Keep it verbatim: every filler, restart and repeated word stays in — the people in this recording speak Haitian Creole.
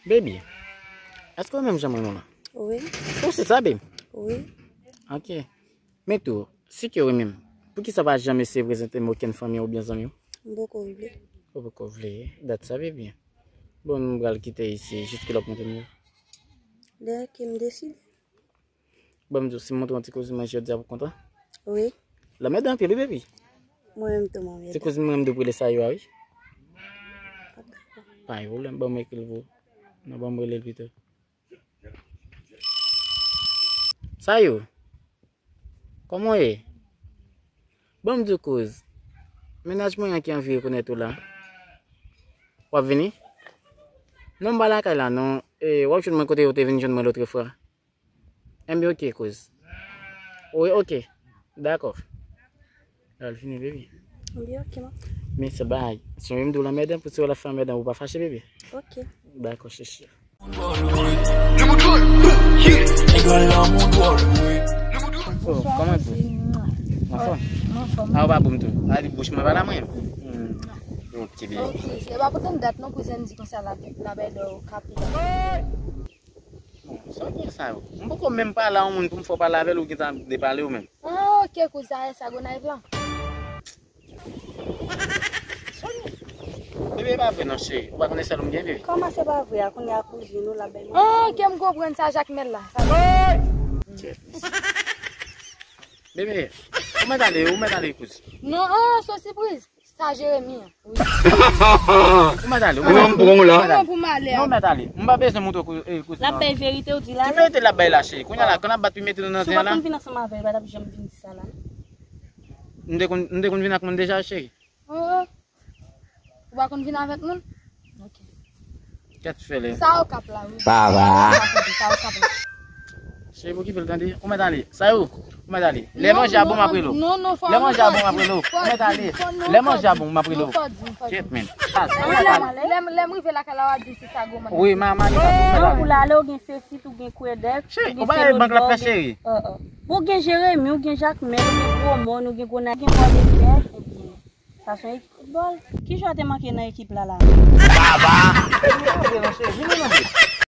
Baby, èske ou menm janm renmen w la? Wi. Ou si sa, baby? Wi. Ok. Men tou, si ke w renmen m, poukisa w pa janm eseye prezante m okenn fanmi w oubyen zanmi w? M poko vle. Ou poko vle? Dat sa, baby. Bon, m pral kite isi jiskilè w ap montre m yo. Lè ke m deside. Bon, m di w, si m montre w yon ti kouzin manje jodi a, pou kontan? Wi. L anmède anpil, wi, baby. Mwen menm tou, m anmède. Ti kouzin mwen, m dwe rele Sayou a, wi. Pa gen pwoblèm, ban m ekri l pou ou. Non, ban m rele l pito. Sayou, kòman w ye? Bon, m di w kouz, mennaj mwen an ki anvi rekonèt ou la. W ap vini? Non, m pa lakay la, non. E, w ap jwenn mwen kote ou te vin jwenn mwen lòt fwa. Enben, ok, kouz. Wi, ok. Dakò. Al fini, baby. Enben, ok, man. Men se bagay. Si w menm di w l anmèdan, pou si w la fè anmèdan, ou pa fache, baby. Ok. Dakò, chouchou. Oh, kòman w ye? Anfòm? Anfòm. A, ou pa bon tou. A, di bouch mwen pa la, mwen. Hmm. Ok, baby. Ok, se pa pou tande dat non, kouzin di konsa la, la bay do kapi. Bon, sa w gen sa yo? M poko menm pale a yon moun pou m fè w pale avè l, ou gentan depale ou menm. Ah, ok, kouz, sa, sa Gonayiv la. Bebe, e pa vre non, cheri. Ou pa konnen sèl ou m gen, bebe. Kòman se pa vre a? Kounye a kouzin ou la bay mwen. Ah, ok, m konprann sa Jakmèl la. Sa Bebe, ou mèt ale, ou mèt ale, kouz. Non, oh, se yon sipriz. Sa Jeremi an. Wi. Ou mèt ale, ou mèt ale. Ou mèt ale. Kòman pou m ale a? Non, ou mèt ale. M pa bezwen montre kou-, eh, kouzin an. L ap bay verite, ou di l ale. Ki verite l ap bay la, cheri? Kounye a la, kan l ap bat pou mete nou nan zen an la. Si w pa konn vin ansanm avè l, pa t ap janm vin di sa la, non. M te konn, m te konn vin ak moun deja, cheri. Oh, oh. Ou pa konn vin avèk moun? Ok. Kèt fè lè. Sa Okap la, wi. Papa. Sa Okap la. Cheri, pou ki pil tande? Ou mèt ale. Sayou, ou mèt ale. Lè manje a bon, m ap rele w. Non, non, fò. Lè manje a bon, m ap rele w. Ou mèt ale. Lè manje a bon, m ap rele w. Kèt, men. Lè, lè, lè m rive lakay la, w a di m si sa gwo manje. Wi, ma, ma, ou mèt ale. Ou la ale, ou gen Sesit, ou gen Kwebèk, cheri, ou pa wè bank l ap fè, cheri. Ou gen Jeremi, ou gen Jakmèl, ou gen Gwomòn, ou gen Gonayiv, ou gen Pòdepè, ebyen. Sa se yon ekip foutbòl. Ki jwè te manke nan ekip la la? Baba! Vini nan jwe, non, cheri, vini nan jwe.